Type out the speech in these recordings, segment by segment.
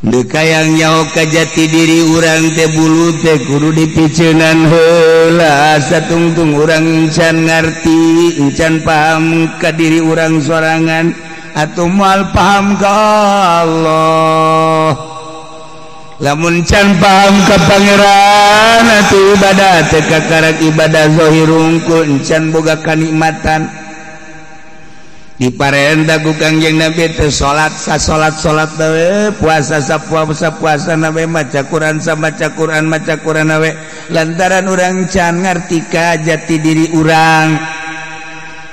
Dekayang nyaho ka jati diri urang teh bulu teh kudu dipiceunan heula satungtung urang encan ngarti encan paham ka diri urang sorangan atuh moal paham ka Allah. Lamun can paham ka Pangeran atuh ibadah teh kakarak ibadah zahir hungkul encan boga kanikmatan. Diparenta ku Kangjeng Nabi teh salat sa salat-salat we puasa sa puasa-puasa nabe maca Quran sa maca Quran maca Quran we lantaran urang can ngarti ka jati diri urang.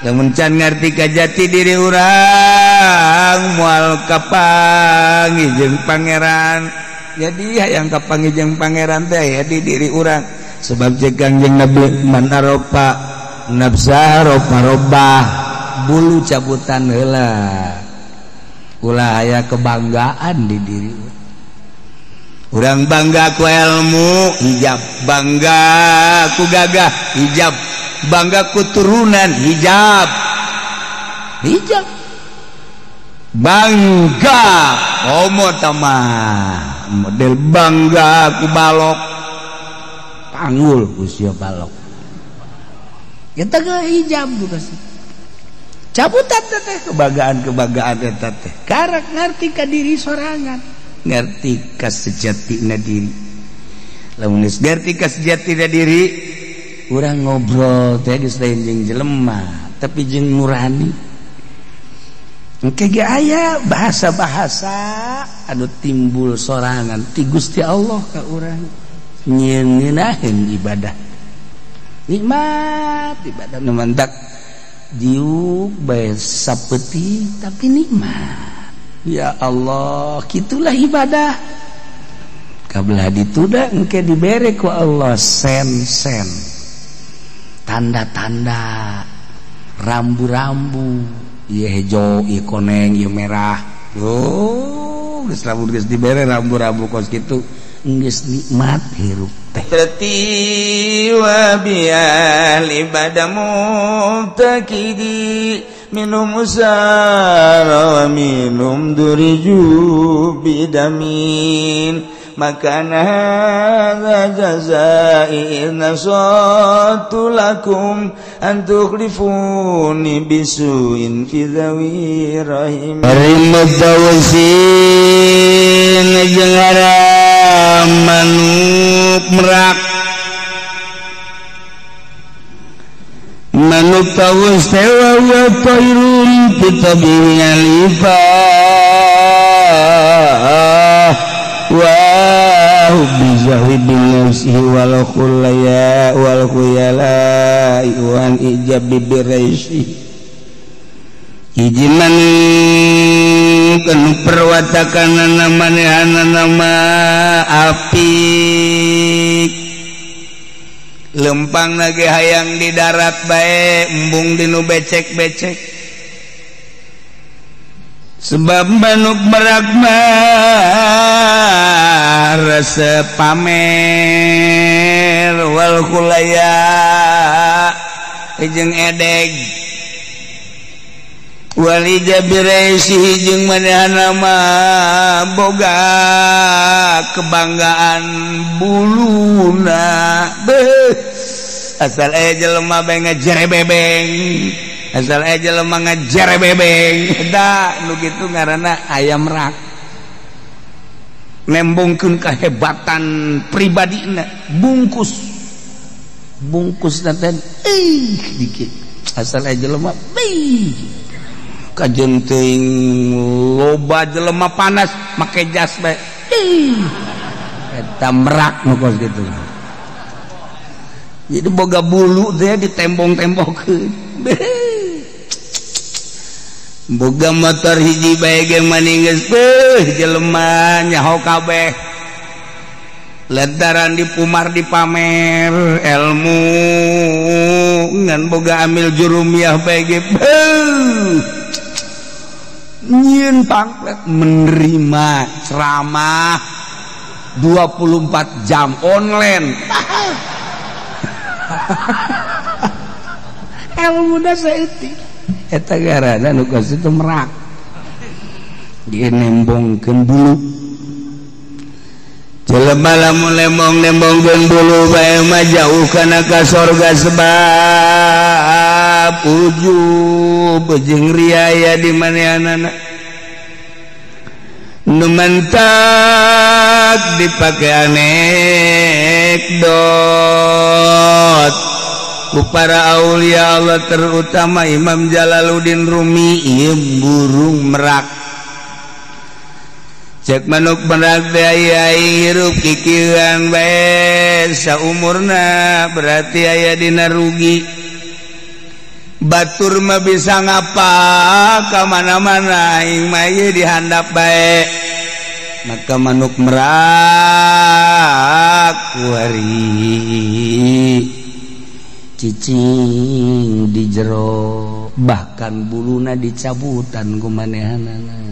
Lamun can ngarti ka jati diri urang moal kapanggih jeung Pangeran. Jadi hayang kapanggih jeung Pangeran teh aya di diri urang sebab jeung Kangjeng Nabi man arofa nafsa rofa robah bulu cabutan heula ulah aya kebanggaan di diri urang. Bangga ku ilmu hijab, bangga ku gagah hijab, bangga ku turunan hijab, hijab bangga homo tamah model bangga ku balok panggul usia balok kita ke hijab juga sih cabutan teh kebanggaan-kebanggaan eta teh karak ngarti ka diri sorangan, ngarti ka sejatina diri. Lamun geus ngarti ka sejatina diri urang ngobrol teh geus lain jeung jelema tapi jeung nurani. Engke ge aya bahasa-bahasa anu timbul sorangan ti Gusti Allah ka urang nyieun ngeunaheun ibadah nikmat ibadah nu mantak diuk bae sapeuting tapi nikmat. Ya Allah, kitulah ibadah. Kabelah dituda engke dibere ku Allah sen-sen, tanda-tanda, rambu-rambu, ieu hejo, ieu koneng, ieu merah. Oh, geus lamun geus dibere rambu-rambu kos kitu geus nikmat hirup teh. Wa bi'ahli badamu takidi minum usara wa minum duriju bidamin makana hadza jazai nasatu lakum an tukhlifuni bisuin fi dhawi rahim rimutawsin jeung haram manuk merak manuk tawus tewa wa tairun titabihi alifah wa bizahwi bin nafsihi wal khulaya wal khuyala wan ijab bi raisi hiji manuk anu perwatakanana manehanana mah apik lempang lagi hayang di darat bae embung dinu becek-becek sebab manuk merak mah resep pamer wal khulaya jeung edeg walija biraisi jeung manehna mah boga kebanggaan buluna. Beuh, asal aya jelema bae ngejere bebeng, asal aya jelema ngejere bebeng da nu kitu ngaranna ayam rak nembongkeun kehebatan pribadina bungkus bungkus teh dikit asal aya jelema beuh kajen teuing loba jelema panas make jas bae eta merak nu kos kitu. Jadi boga bulu teh ditembong-tembongkeun. Boga motor hiji bae ge maning geus beuh jelema nyaho kabeh lantaran dipumar dipamer ilmu ngan boga amil jurumiyah bae ge beuh nyieun pangplet menerima ceramah 24 jam online. Ilmu da saeutik eta garana nu kos itu merak dia nembongkeun bulu. Jelema lamun lembong-lembongkeun bulu bae mah jauh kana ka sorga sebab ujub jeung riaya di manehanana. Nu mentak dipake anekdot ku para aulia Allah terutama Imam Jalaluddin Rumi ieu burung merak. Cek manuk merak teh aya hirup kikieuan bae saumurna berarti aya dina rugi. Batur mah bisa ngapa ka mana-mana aing mah ieu dihandap bae. Maka manuk merak kuari cicing di jero bahkan buluna dicabutan ku manehanana.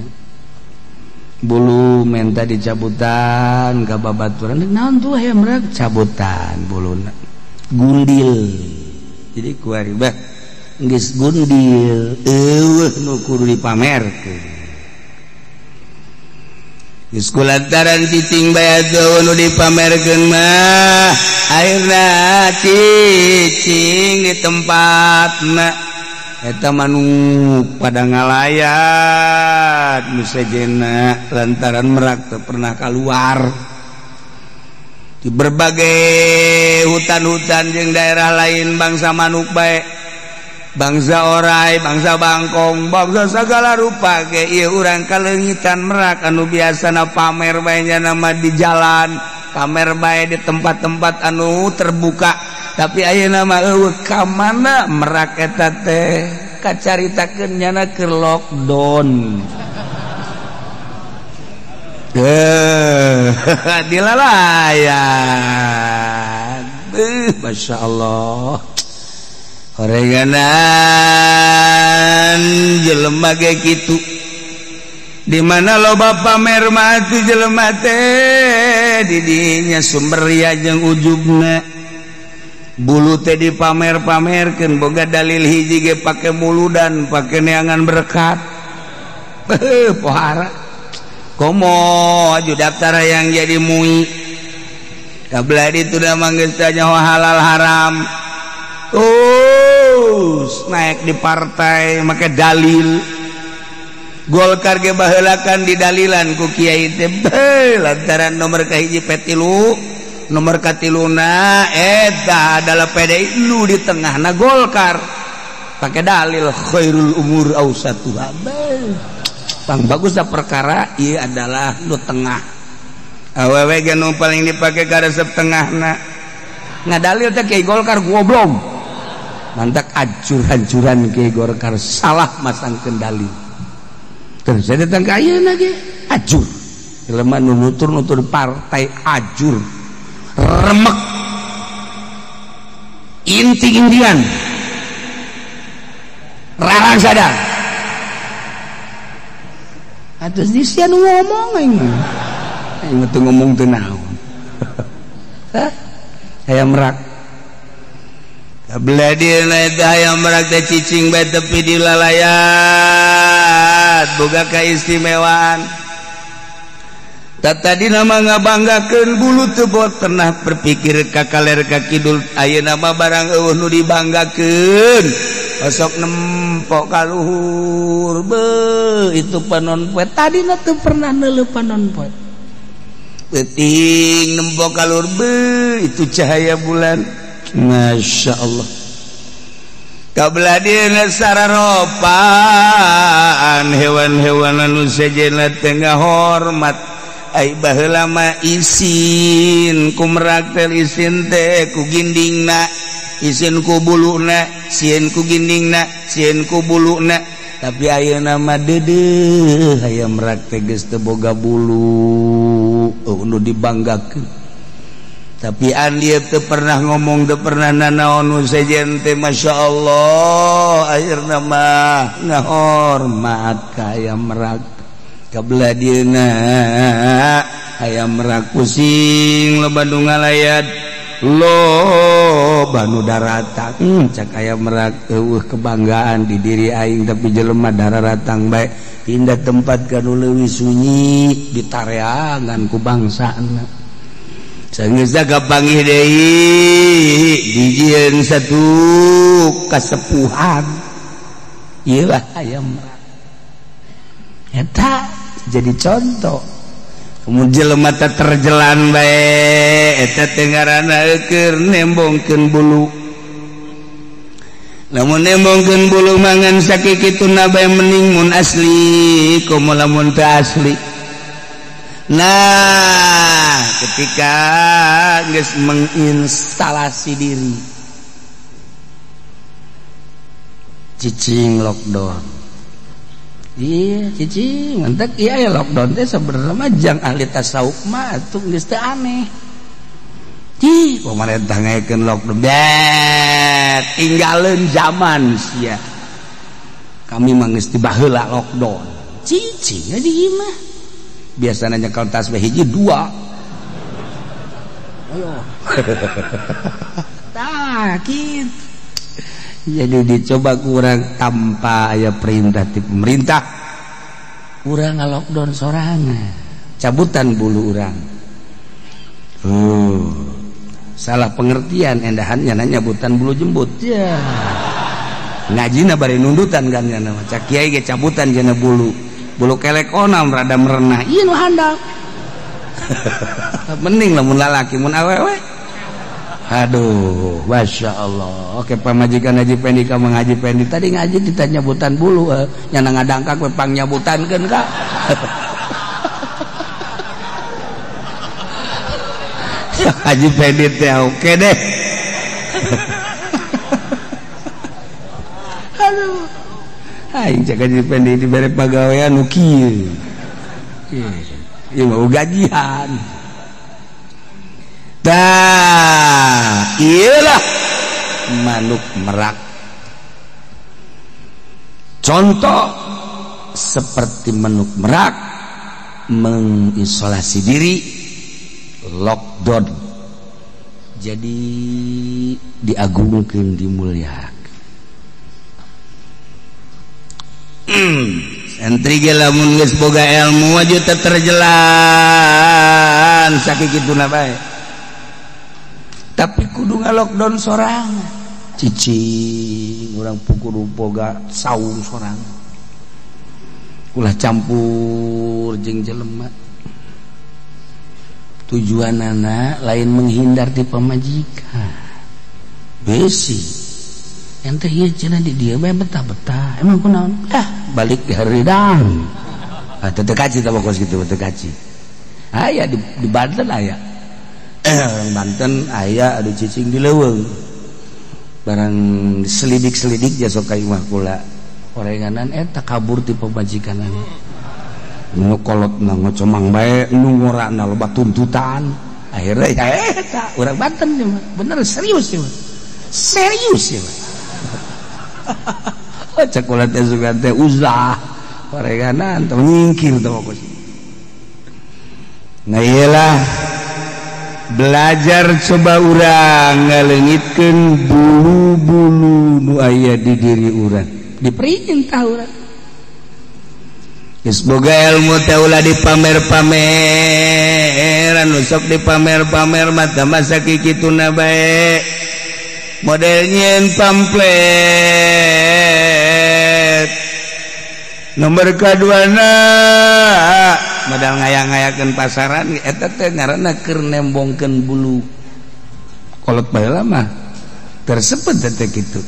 Bulu menta dicabutan ka babaturan naon tuh aya merak cabutan buluna gundil. Jadi kuari bah geus gundil eueuh nu kudu dipamerkeun. Geus kulantaran cicing bae atuh nu dipamerkeun mah akhirna cicing di tempatna eta manuk pada ngalayat nu sejena lantaran merak teu pernah keluar di berbagai hutan-hutan jeung daerah lain bangsa manuk bae, bangsa orai, bangsa bangkong, bangsa segala rupa ge ieu urang kaleungitan merak anu biasana pamer bae nya nama di jalan, pamer bae di tempat-tempat anu terbuka. Tapi ayeuna mah eueuh ka mana merak eta teh kacaritakeun nyana keur lockdown. Dilalayan. Masya Allah. Horeganan jelema ge kitu. Di mana loba pamer mah atuh jelema teh di dinya sumber ria jeung ujubna. Bulu teh dipamer-pamerkeun boga dalil hiji ge pake muludan pake neangan berkat. Pohara komo aju daftar yang jadi mui kabla ditu da manggeus teh nyaho halal haram. Terus naik di partai make dalil. Golkar ge baheulakan didalilan ku kiai teh lantaran nomor kahiji P3 nomor katiluna eta adalah PDI nu di tengahna Golkar pakai dalil khairul umur ausatuha. Pang bagus da perkara ieu adalah nu tengah. Awewe ge nu paling dipake karesep tengahna. Ngadalil teh kiai Golkar goblok. Mantak acur-acuran kiai Golkar salah masangkeun dalil. Terus saya datang ka ayeuna ge acur. Jelema nu nutur-nutur partai ajur. Remek inti-intian rarang sadar atus disian ngomong aing mah aing mah teu ngomong teu naon. Hayam merak kabelah dieuna eta hayam merak teh cicing bae tepi di lalayat boga kaistimewaan. Tadi nama ngabanggakeun bulu teu bot pernah berpikir ka kaler ka kidul ayeuna mah barang eueuh nu dibanggakeun osok nempok ka luhur beuh itu panon poe tadina teu pernah neuleuh panon poe peuting nempok ka luhur beuh itu cahaya bulan. Masya Allah kabelah dieuna sararopaan hewan-hewan anu sejenna teh ngahormat. Ai baheula mah isin ku merak teh isin teh ku gindingna isin ku buluna sieun ku gindingna sieun ku buluna. Tapi ayeuna mah deudeuh hayam merak teh geus teu boga bulu nu dibanggakeun. Tapi andi teu pernah ngomong teu pernah nanaon nu sejen teh Masya Allah akhirna mah ngahormat ka hayam merak. Kabelah dieuna hayam merak pusing loba nu ngalayat loba nu daratang. Cak hayam merak eueuh kebanggaan di diri aing tapi jelema dararatang bae pindah tempat ka nu leuwih sunyi ditareangan ku bangsana. Sanggeus kapanggih deui dijieun satu kasepuhan. Ieu lah ayam eta jadi contoh. Kemudian jelema teh terjelan bae eta teh ngaranna keur nembongkeun bulu. Lamun nembongkeun bulu mangan sakikituna bae mending mun asli komo lamun teu asli. Nah, ketika geus menginstalasi diri cicing lockdown. Iya, cicing mentek iya ya lockdown teh sebenarnya mah jang ahli tasawuf mah atuh geus teu aneh. Cih, pemerintah ngaekeun lockdown. Bet, tinggalin zaman sia. Kami mah geus dibaheula lockdown. Cicing di imah. Biasanya nyekel tasbih hiji dua. Ayo. Tah, kitu. Jadi dicoba kurang tanpa aya perintah ti pemerintah. Urang ngalockdown sorangan. Cabutan bulu urang. Salah pengertian endahannya nanya nyabutan bulu jembut. Ya. Ngajina bari nundutan kan nya mah. Cak kiai ge cabutan jana bulu. Bulu kelek onam rada merenah. Ieu nu handap. Mending lamun lalaki mun awewe. Aduh, Masya Allah. Oke, pamajikan Haji Pendi ka Mang Haji Pendi tadi ngaji ditanya nyabutan bulu, nyana ngadangkak we pangnyabutankeun ka. Haji Pendi teh oke deh. Aduh. Aing cek Haji Pendi dibere pagawean nu kieu. Ieu mau gajian. Dah, iyalah manuk merak. Contoh seperti manuk merak mengisolasi diri, lockdown. Jadi diagungkeun, dimuliakan. Santri ge lamun geus boga ilmu aja teu terjelan sakikituna bae. Tapi kudu nga-lockdown sorangan. Cicing urang kudu boga saung sorangan. Ulah campur jeung jelema. Tujuanana lain menghindar ti pamajikan. Besi. Ente ieu cenah di dieu bae betah-betah. Emang kunaon? Ah, balik di haridang. Ah, teu kaci tah kos kitu teu kaci. Aya di Banten aya. Orang Banten aya adu cicing di leuweung. Barang selidik-selidik jasok ka imah kula. Orenganan eta kabur ti pamajikanana. Nu kolotna ngocomang bae, nu ngorana loba tuntutan. Akhirnya ya eta urang Banten ieu mah. Bener serius ieu mah. Serius ieu mah. Cek kula teh sugan teh uzlah. Orenganan teh nyingkir teh kos. Nah iyalah belajar coba urang ngaleungitkeun bulu-bulu nu aya di diri urang. Diperintah urang. Geus boga ilmu teh ulah dipamer-pameran, nu sok dipamer-pamer mah teh masa kikituna bae. Model nyieun pamflet. Nomor kaduana modal ngayang-ngayakeun pasaran eta teh ngaranna keur nembongkeun bulu. Kolot baheula mah tersebut teh kitu.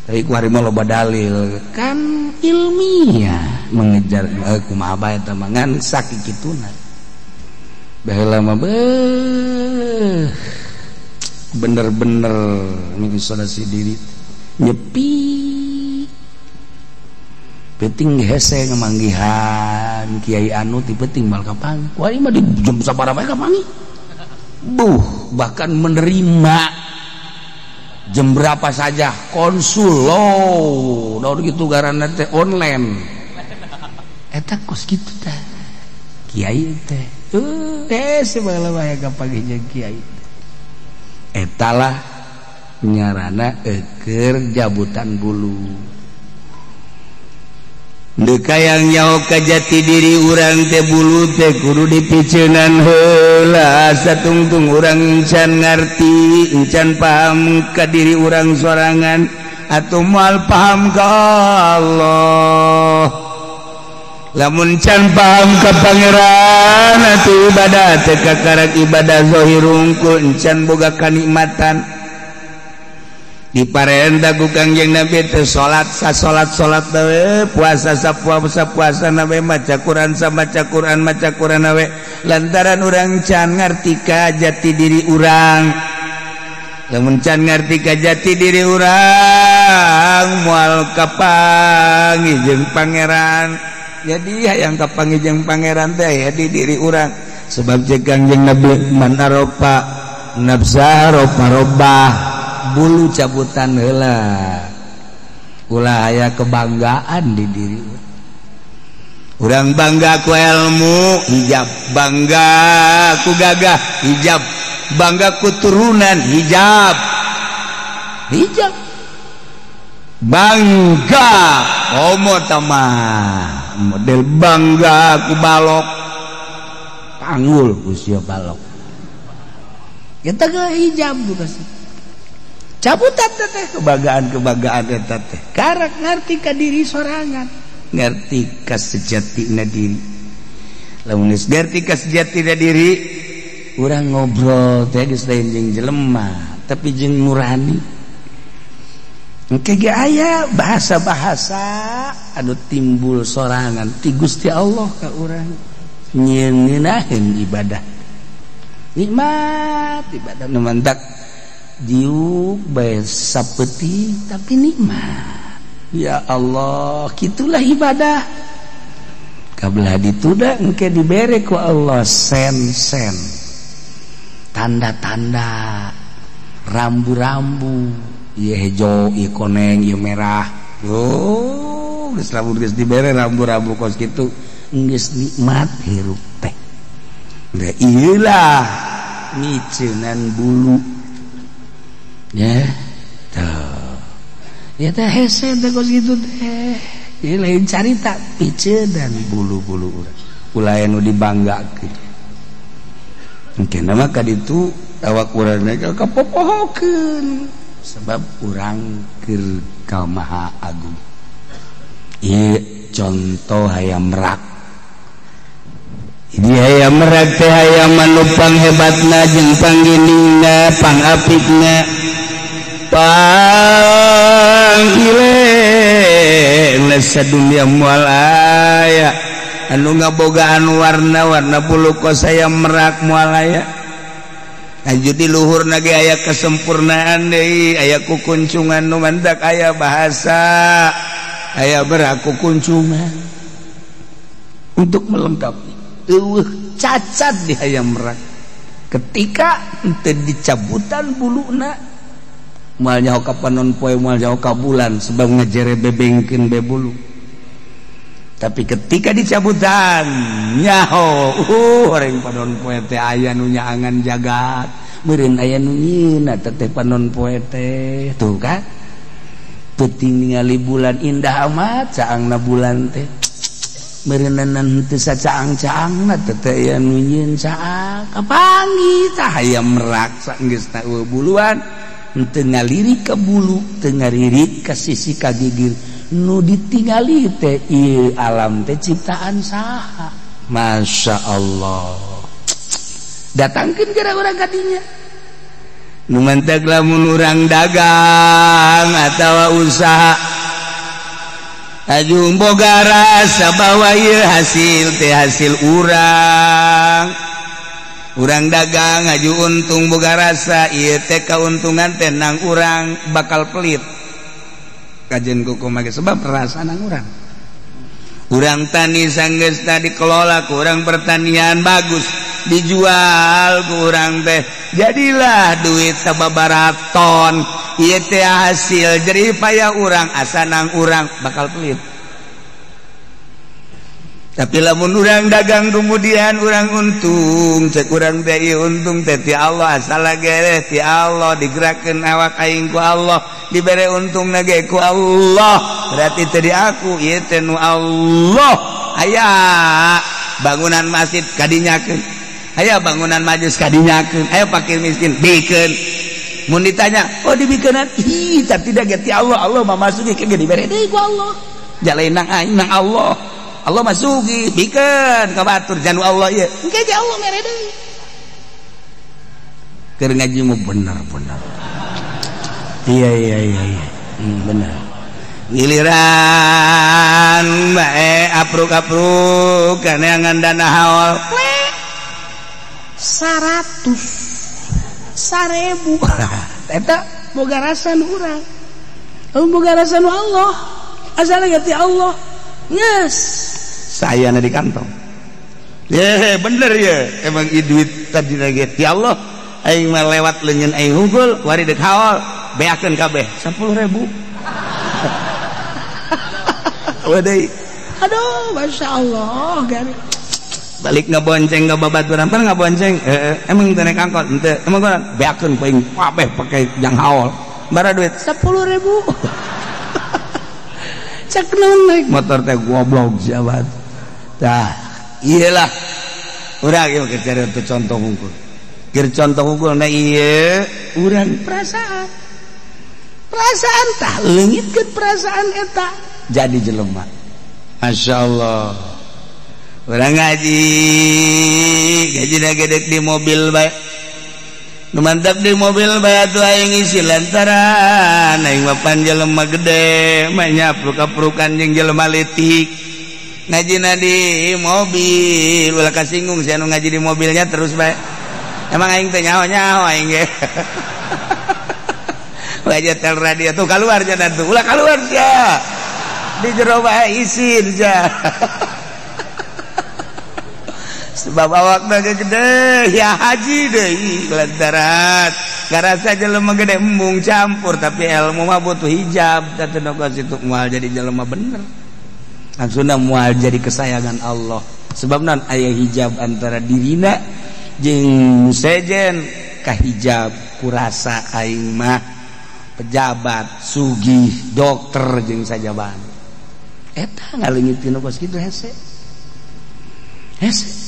Tapi ku hari mah loba dalil kan ilmiah mengejar kumaha bae eta mah ngan sakikituna. Baheula mah beuh bener-bener mengisolasi diri nyepi. Penting hese ngemanggihan kiai anu ti penting mal kapan ku ari mah di jam sabaraha bae kapangi. Buh, bahkan menerima jam berapa saja konsul lo daun gitu garana teh online eta kos kitu teh kiai teh hese baheula bae kapanggih jeung kiai etalah nyarana eukeur jabutan bulu. Dekayang nyaho ka jati diri urang teh bulu teh kudu dipiceunan heula satungtung urang encan ngarti encan paham ka diri urang sorangan atuh moal paham ka Allah. Lamun can paham ka Pangeran atuh ibadah teh kakarak ibadah zahir unggul encan boga kanikmatan. Diparenta ku Kangjeng Nabi teh salat sasolat-salat we puasa sapuasa-puasa we maca Quran samaca Quran maca Quran we lantaran urang can ngarti ka jati diri urang. Lamun can ngarti ka jati diri urang moal kapanggih jeung Pangeran. Jadi hayang kapanggih jeung Pangeran teh aya di diri urang sebab ceuk Kangjeng Nabi man arofa nafsa rofa robah bulu cabutan heula ulah aya kebanggaan di diri urang. Bangga ku ilmu hijab, bangga ku gagah hijab, bangga ku turunan hijab, hijab bangga homo tamah model bangga ku balok panggul ku sia balok kita ke hijab juga sih cabutan teh kebanggaan-kebanggaan eta teh karak ngarti ka diri sorangan ngarti ka sejatina diri. Lamun geus ngarti ka sejatina diri urang ngobrol teh geus lain jeung jelema tapi jeung nurani. Engke ge aya bahasa-bahasa anu timbul sorangan ti Gusti Allah ka urang nyieun-nyeunaheun ibadah nikmat ibadah nu mantak diuk bae sapeuting tapi nikmat. Ya Allah, kitulah ibadah. Kabelah dituda engke dibere ku Allah sen-sen, tanda-tanda, rambu-rambu, ieu hejo, ieu koneng, ieu merah. Oh, geus lamun geus dibere rambu-rambu kos kitu geus nikmat hirup teh. Da ieu lah miceunan bulu. Ya, tuh. Ya teh hese teh kos kitu teh. Ieu lain carita piceunan bulu-bulu urang. Ulah anu dibanggakeun. Engke mah ka ditu awak urang teh kapopohokeun sebab urang keur ka Maha Agung. Ieu contoh hayam merak. Ini hayam merak teh hayam anu panghebatna jeung pangginingna, pangapikna. Panggile sadunia moal aya anu ngabogaan warna-warna bulu kos hayam merak moal aya. Aju di luhurna ge aya kesempurnaan deui, aya kukuncungan nu mantak aya bahasa, aya berak kukuncungan untuk melengkapi. Eueuh cacat di hayam merak ketika henteu dicabutan buluna moal nyaho ka panon poe moal nyaho ka bulan sebab ngajere bebengkeun be bulu. Tapi ketika dicabutan nyaho orang panon poe teh aya nu nyaangan jagat meureun aya nu nyieun eta teh panon poe teh tuh kan peuting ningali bulan indah amat caangna bulan teh meureunnan henteu sacaang-caangna teh teh aya nu nyieun caang kapanggih tah hayam merak saenggeusna eueuh buluan teu ngaliri ka bulu teu ngaririt ka sisi ka gigir nu ditingali teh ieu alam teh ciptaan saha. Masya Allah datangkeun gara urang ka dinya nu mantek lamun urang dagang atawa usaha aju boga rasa bahwa ieu hasil teh hasil urang. Urang dagang aju untung boga rasa ieu teh kauntungan teh nang urang bakal pelit kajen kuku make sebab rasa nang urang. Urang tani sanggeusna dikelola ku urang pertanian bagus dijual ku urang teh jadilah duit sababaraton ieu teh hasil jerih payah urang asa nang urang bakal pelit. Tapi lamun urang dagang kemudian urang untung, cek urang teh ieu untung teh ti Allah, asal ge ti Allah digerakkeun awak aing ku Allah, dibere untungna ge ku Allah. Berarti teh di aku ieu teh nu Allah. Aya bangunan masjid kadinyakeun, aya bangunan majlis kadinyakeun, aya fakir miskin bikeun. Mun ditanya, oh dibikeunan, ih tapi da ge ti Allah, Allah mah masuki ke ge dibere deui ku Allah. Jalain nang aing nang Allah. Allah masuki bikeun ka batur janu Allah ieu. Engke ge Allah mere deui. Keur ngaji mah bener-bener. Iya iya iya iya. Bener. Giliran bae apruk-apruk kaneangan dana haul. 100 1000. Eta boga rasa nu urang. Lamun boga rasa nu Allah, asal ge ti Allah. Yes. Saya di kantong. Ye, bener ya. Emang i duit tadi lagi ti Allah. Aing mah lewat leungeun aing hungkul, wari deuk haul, beakeun kabeh 10.000. Wadai. Aduh, Masya Allah, gari. Balik ngabonceng ka babaturan, pan ngabonceng. Emang teu naik angkot, henteu. Emang beakeun ku aing kabeh pake jang haul. Bara duit 10.000. Cek naon naik motor teh goblok siapa. Tah, iyalah. Urang ieu keur cari teu contoh hungkul. Keur contoh hungkul na ieu urang perasaan. Perasaan tah leungitkeun perasaan eta jadi jelema. Masya Allah. Urang ngaji, gajina gedek di mobil bae. Nu mantap di mobil bae atuh aing isi lantaran aing mah pan jelema gede, mah nyapruk-aprukan jeung jelema leutik. Ngajina di mobil, ulah kasinggung sia nu ngaji di mobilnya terus bae. Emang aing teh nyaho-nyaho aing ge. Ulah tel radio tuh kaluar cenah tuh, ulah kaluar sia. Di jero bae isin sia. Sebab awakna gede ya haji deui lantaran ngarasa jelema gede embung campur tapi ilmu mah butuh hijab teh nu situ moal jadi jelema bener. Langsungna moal jadi kesayangan Allah. Sebab naon aya hijab antara dirina jeung sejen kahijab kurasa aing mah pejabat, sugih, dokter jeung sajaban. Eta ngaleungitkeun kos kitu hese. Hese.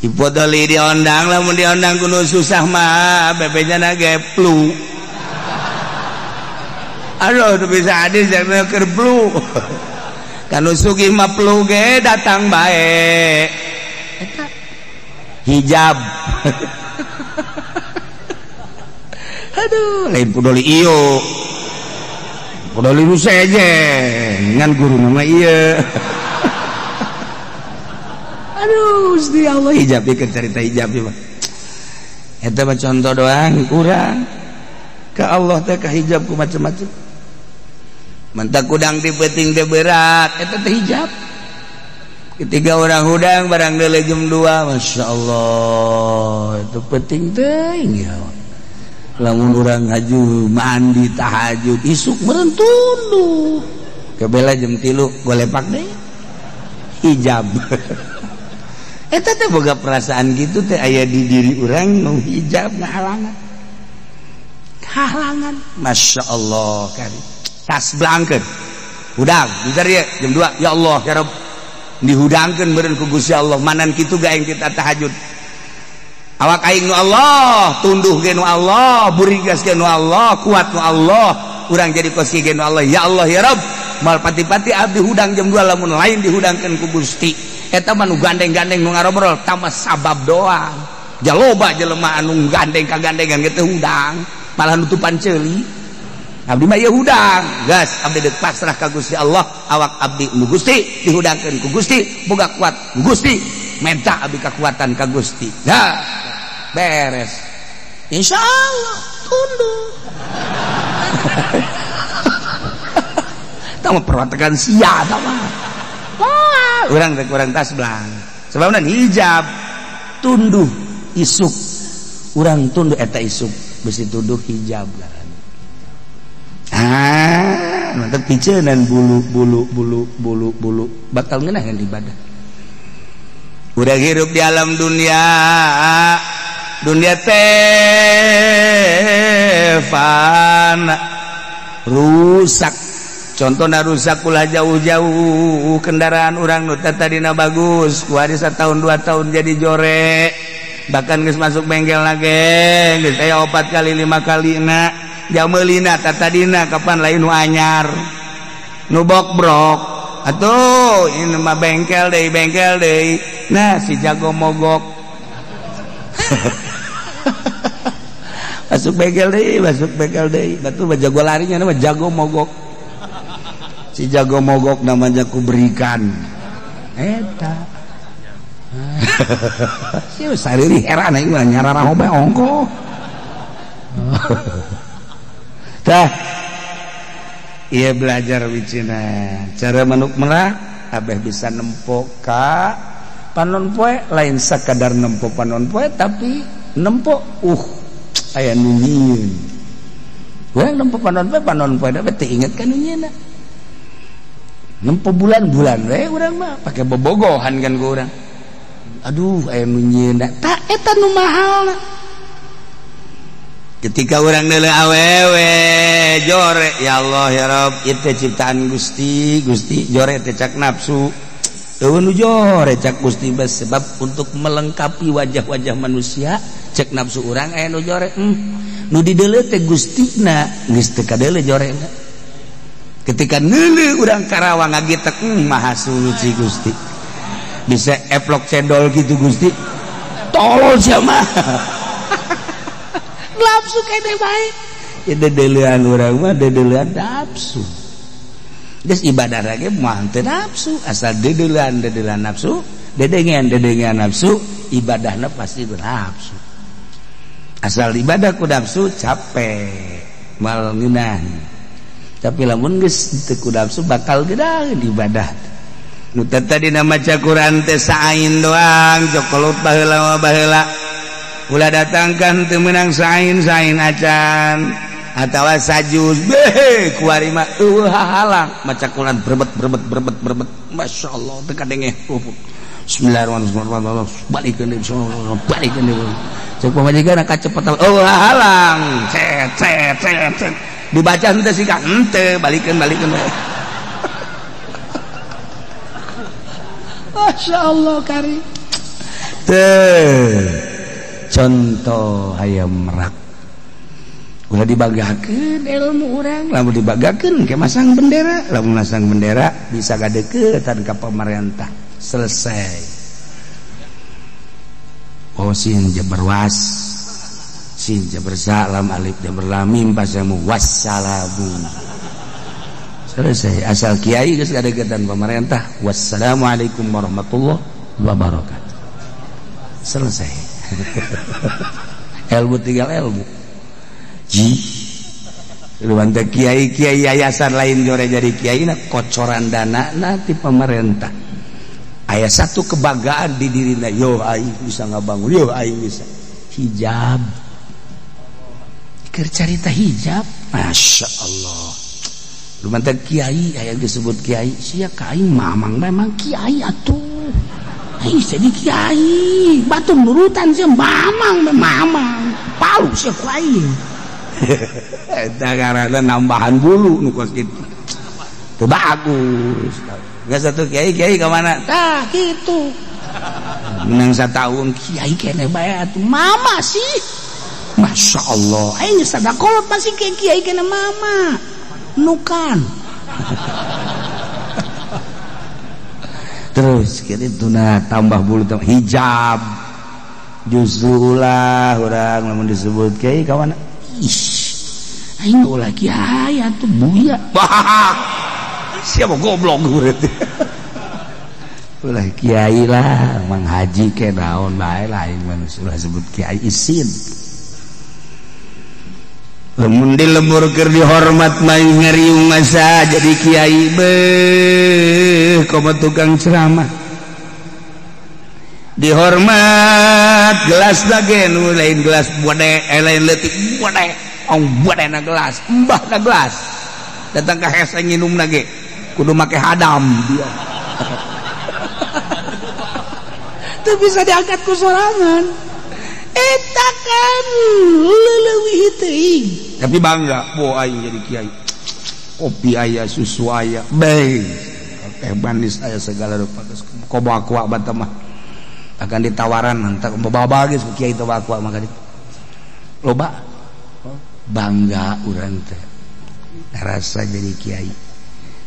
Ipodoli diondang, lamun diondang kudu susah mah bebenya ge plu. Aduh teu bisa hadis jangan keur plu. Kanu sugih mah plu ge datang bae. Eta hijab. Aduh, lain pudoli iyo. Pudoli nu sejen, ngan guru mah ieu. Aduh, Gusti Allah hijab ieu cerita hijab ieu mah. Eta mah contoh doang kurang. Ka Allah teh ka hijab ku macem-macem. Mentak kudang ti peuting teh berat, eta teh hijab. Ketiga orang hudang barang deuleu jam 2, Masya Allah, itu penting teuing ya. Lamun urang haju mandi tahajud isuk meureun tunduh. Kebela jam 3 golepak deui. Hijab. Eta teh boga perasaan gitu teh aya di diri urang nu hijab ngahalangan. Halangan. Masya Allah kari. Tas blangkeun. Hudang, bentar ya jam 2. Ya Allah, ya Rabb. Dihudangkeun meureun ku Gusti Allah, manan kitu ga aing kita tahajud. Awak aing nu Allah, tunduh ge nu Allah, burigas ge nu Allah, kuat nu Allah, urang jadi kos ge nu Allah. Ya Allah ya Rabb, mal pati-pati abdi hudang jam 2 lamun lain dihudangkeun ku Gusti. Eta mah nu gandeng-gandeng nu ngarobrol tama sabab doang. Jaloba jelema anu gandeng kagandengan ge teu hudang, malah nutupan ceuli. Abdi mah ieu hudang, gas abdi deuk pasrah ka Gusti Allah, awak abdi nu Gusti dihudangkeun ku Gusti, boga kuat ku Gusti, menta abdi kekuatan ka Gusti. Nah, beres. Insya Allah tunduk. Tama perwatakan sia tama. Wah, urang teh kurang tas belang. Sebabna hijab tunduh isuk. Urang tunduh eta isuk besi tunduh hijab. Ah, mantap piceunan bulu bulu bulu bulu bulu bakal ngeunaheun ibadah. Urang hirup di alam dunia, dunia teh fana, rusak. Contohna rusak ulah jauh-jauh, kendaraan urang nu tadina bagus, ku hari satahun 2 tahun jadi jore, bahkan geus masuk bengkel lagi, geus aya 4 kali 5 kali na, jameulina tadina kapan lain nu anyar, nu bokbrok, atuh ini mah bengkel deui, nah si jago mogok. Masuk bengkel deui, batu mah jago larinya mah jago mogok. Si jago mogok namanya ku berikan eta. Si sariri heran aing mah nyararaho bae ongkoh. Tah ieu belajar wicina cara manuk merak abeh bisa nempo ka panon poe, lain sakadar nempo panon poe tapi nempo aya nu nyieun. Urang nempo panon poe da teu inget ka nu nyieunna. Nempo bulan-bulan we urang mah pake bobogohan kan ku urang. Aduh aya nu nyieunna ta eta nu mahalna. Ketika urang neuleuh awewe jore, ya Allah ya Rabb, ieu teh ciptaan Gusti, Gusti jore teh cak nafsu. Eueuh nu jore cak Gusti bes sebab untuk melengkapi wajah-wajah manusia cek nafsu urang aya nu jore. Nu dideuleuh teh Gustina geus teu kadeuleuh jorena. Ketika neuleuh urang Karawang ngagitek maha suci Gusti. Bisa eplok cendol gitu Gusti. Tolol sia mah. Nafsu kene bae. Ya dedeleuan urang mah dedeleuan nafsu. Geus ibadah lagi mah teu nafsu, asal dedeleuan nafsu, dedengean nafsu, ibadahna pasti nafsu. Asal ibadah ku nafsu capek, mal ngeunah. Tapi lamun geus teu ku nafsu bakal gedaheun ibadah. Nu tadina maca Quran teh saain doang, jokolot baheula baheula. Ulah datangkan teu meunang sain-sain acan atawa sajuz beh kuari mah eueuh hahalang maca Quran berbet berbet berbet berbet masyaallah teu kadenge. Bismillahirrahmanirrahim balikeun deui balikeun deui cek pamajikan kacepetan eueuh hahalang cet cet cet cet dibaca henteu sih ka henteu balikeun balikeun. Masyaallah kari teh contoh hayam merak ulah dibagakeun ilmu urang, lamun dibagakeun ke masang bendera, lamun masang bendera bisa gadeukeutan ka pamarentah selesai. Oh sin jabar was sin jabar salam alif jabar lam mim pasamu wassalamu selesai. Asal kiai geus gadeukeutan pamarentah wassalamualaikum warahmatullahi wabarakatuh selesai. Ilmu tinggal ilmu. Ji luan teh kiai-kiai yayasan lain jore jadi kiai na kocoran dana na ti pemerintah. Aya satu kebanggaan di dirina, yo aing bisa ngabangun, yo aing bisa hijab. Keur carita hijab, masya Allah. Luan teh kiai aya disebut kiai, sia ka aing mamang memang kiai atuh. Aing jadi kiai, batu nurutan sia mamang mamang, palu sia ku aing. Eta karena nambahan bulu nu kos kitu. Teu bagus. Geus satu kiai-kiai ka mana? Tah kitu. Menang satahun kiai keneh bae atuh mama sih. Masya Allah. Aing geus sadakolot pasti kiai keneh mama. Nukan. Terus kitu nah tambah bulu tambah hijab. Justru ulah urang lamun disebut kiai ka mana? Ih, aing ulah kiai atuh buya. Siapa goblok berarti. Ulah kiai lah, mang haji ke naon bae lain manusia ulah sebut kiai isin. Lamun di lembur keur dihormat mah ngariung masa jadi kiai beuh komo tukang ceramah. Dihormat gelas lagi nu lain gelas bode lain leutik bode ong bode na gelas mbah na gelas datang ka hese nginum lagi kudu make hadam dia. Teu bisa diangkat ku sorangan. Eta kan leuwih teuing. Tapi bangga, bo aing jadi kiai. Kopi aya, susu aya, bae. Teh manis aya segala rupa. Komo aqua bata mah. Akan ditawaran entak bawa-bawa geus ku kiai teh aqua mah ka ditu. Loba bangga urang teh. Ngarasa jadi kiai.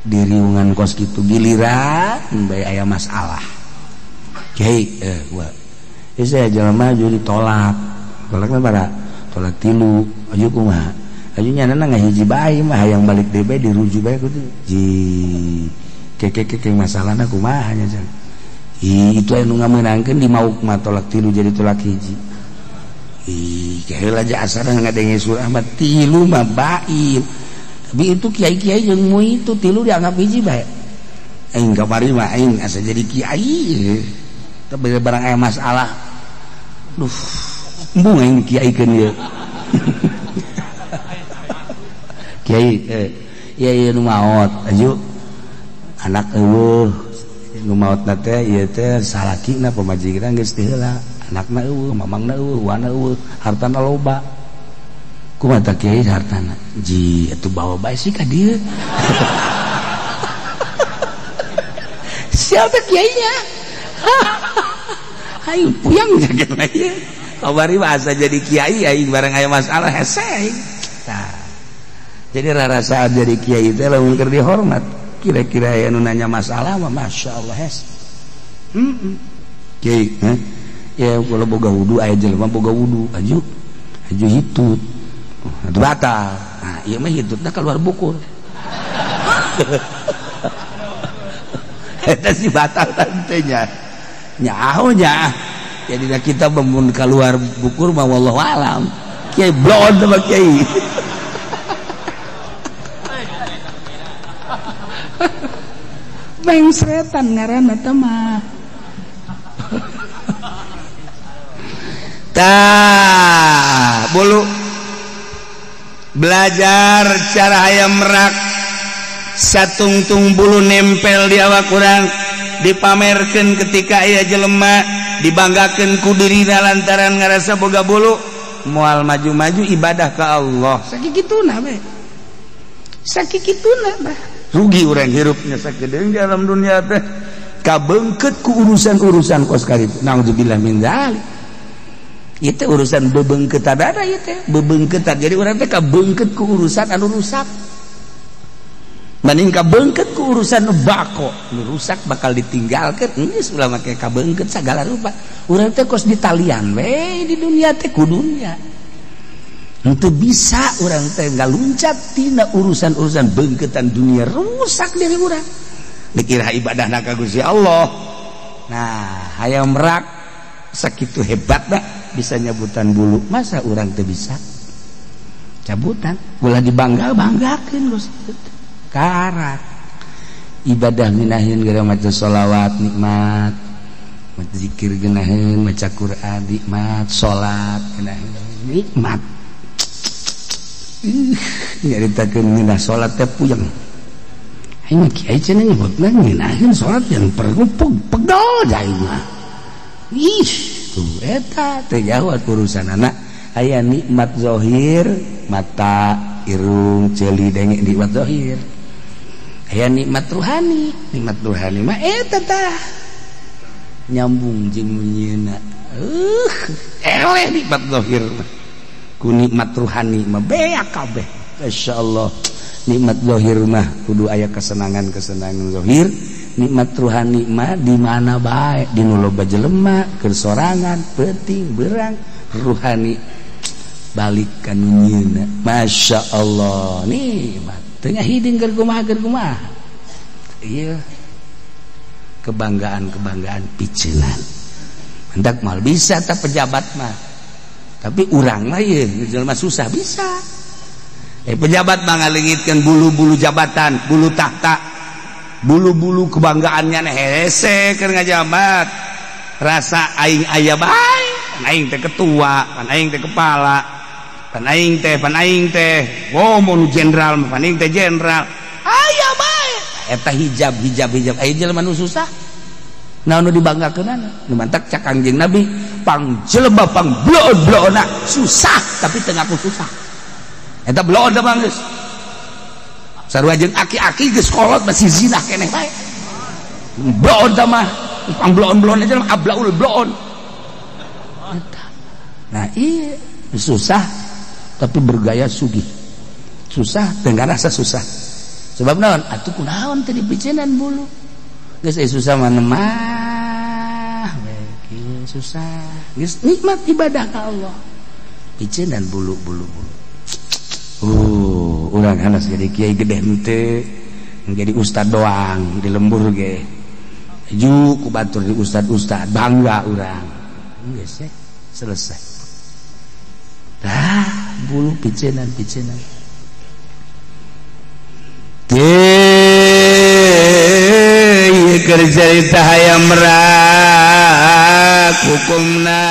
Di riungan kos kitu giliran bae aya masalah. Kiai gua saya jelema maju ditolak. Tolakna bara tolak tilu, aju kumaha? Aju nyanana ngahiji bae mah hayang balik deui bae dirujuk bae kudu. Ji keke masalahna kumaha nya jang. Ih, itu anu ngamenangkeun di mauk mah tolak tilu jadi tolak hiji. Ih, heula aja asana ngadenge surah mah tilu mah bain. Tapi itu kiai-kiai jeung mu itu tilu dianggap hiji bae. Aing kamari mah aing asa jadi kiai. Tapi barang aya masalah. Duh, embung aing kiaikeun ieu. Kiai ieu ieu nu maot, aju anak eueuh nu maotna teh ieu teh salakina pamajikan geus teu heula, anakna eueuh, mamangna eueuh, wana eueuh, hartana loba. Kumaha tah kiai hartana? Ji, atuh bawa bae sih ka dieu. Siapa kiainya? Aing puyang jaga ieu. Kamari mah asa jadi kiai aing bareng aya masalah hese aing. Tah. Jadi rarasaan jadi kiai teh lamun keur dihormat, kira-kira aya nu nanya masalah mah masyaallah hese. Heeh. Kiai, heh. Ya kalau boga wudu aya jelema boga wudu, aju aju hitut. Atuh batal. Nah, ieu mah hitutna keluar bukur. Eta si batal tantenya. Nyaho nya. Jadi kita memun keluar bukur mah wallahu alam. Kiai blon sama kiai. Mengsretan ngaranna teh mah. Tah, bulu belajar cara hayam merak satungtung bulu nempel di awak urang dipamerkeun ketika aya jelema dibanggakeun ku dirina lantaran ngarasa boga bulu moal maju-maju ibadah ka Allah. Sakikituna we. Sakikituna bah. Rugi urang hirupnya sakedeung di alam dunia teh kabeungkeut ku urusan-urusan kos karitu. Naudzubillah min dzalik. Ieu teh urusan bebeungkeutan ada ieu teh bebeungkeutan. Jadi urang teh kabeungkeut ku urusan anu rusak. Mending kabeungkeut ku urusan nu bako, nu rusak bakal ditinggalkeun. Geus ulah make kabeungkeut sagala rupa. Urang teh kos ditalian we di dunia teh ku dunia. Henteu bisa urang teh ngaluncat tina urusan-urusan beungkeutan dunia rusak diri urang. Dikira ibadahna ka Gusti Allah. Nah, hayam merak sakitu hebatna bisa nyabutan bulu. Masa urang teu bisa? Cabutan, ulah dibangga-banggakeun Gusti. Karak ibadah ngeunaheun gara maca sholawat nikmat, maca zikir ngeunaheun, maca Quran nikmat, salat ngeunaheun nikmat. Nyaritakeun ngeunah salat teh puyeng. Aing mah kiai cenah nyebutna ngeunaheun salat yang perlu pegel aing mah. Ih, tuh eta teh jauh urusanana. Aya nikmat zahir, mata, irung, ceuli, denge nikmat zahir. Aya nikmat ruhani, nikmat ruhani mah eta tah nyambung jeung nyieuna. Eleh nikmat zahir mah. Ku nikmat ruhani mah beak kabeh. Masyaallah. Nikmat zahir mah kudu aya kesenangan-kesenangan zahir, nikmat ruhani mah di mana bae, di nu loba jelema, keur sorangan, peuting, berang, ruhani balik ka nu nyieuna. Masyaallah, nikmat. Teu ngahiding keur kumaha keur kumaha. Ieu kebanggaan-kebanggaan piceunan. Hendak mal bisa ta pejabat mah. Tapi urang mah ieu jelema susah bisa. Pejabat mah ngalengitkeun bulu-bulu jabatan, bulu tahta, bulu-bulu kebanggaannya hese keur ngajabat. Rasa aing aya bae, pan aing teh ketua, pan aing teh kepala, pan aing teh, oh mun jenderal, pan aing teh jenderal. Aya bae. Eta hijab, hijab, hijab. Aya jelema nu susah. Naon nu dibanggakeunana? Nu mantak cak Kangjeng Nabi, pang jelema pang bloon-bloonna susah tapi teu ngaku susah. Eta bloon da mah geus. Sarua jeung aki-aki geus kolot masih zina keneh bae. Bloon da mah, pang bloon-bloon aja ablaul bloon. Eta. Nah, iya susah tapi bergaya sugih. Susah dengan rasa susah. Sebab naon? Atuh kunaon teu dipicenan bulu. Geus susah mah mah we susah. Geus nikmat ibadah ka Allah. Picenan bulu-bulu bulu. Urang hanas jadi kiai gede henteu, jadi ustad doang di lembur ge. Ju ku batur di ustad-ustad bangga urang. Geus selesai. Dah bulu picenan-picenan. Kerja hayam merak hukumna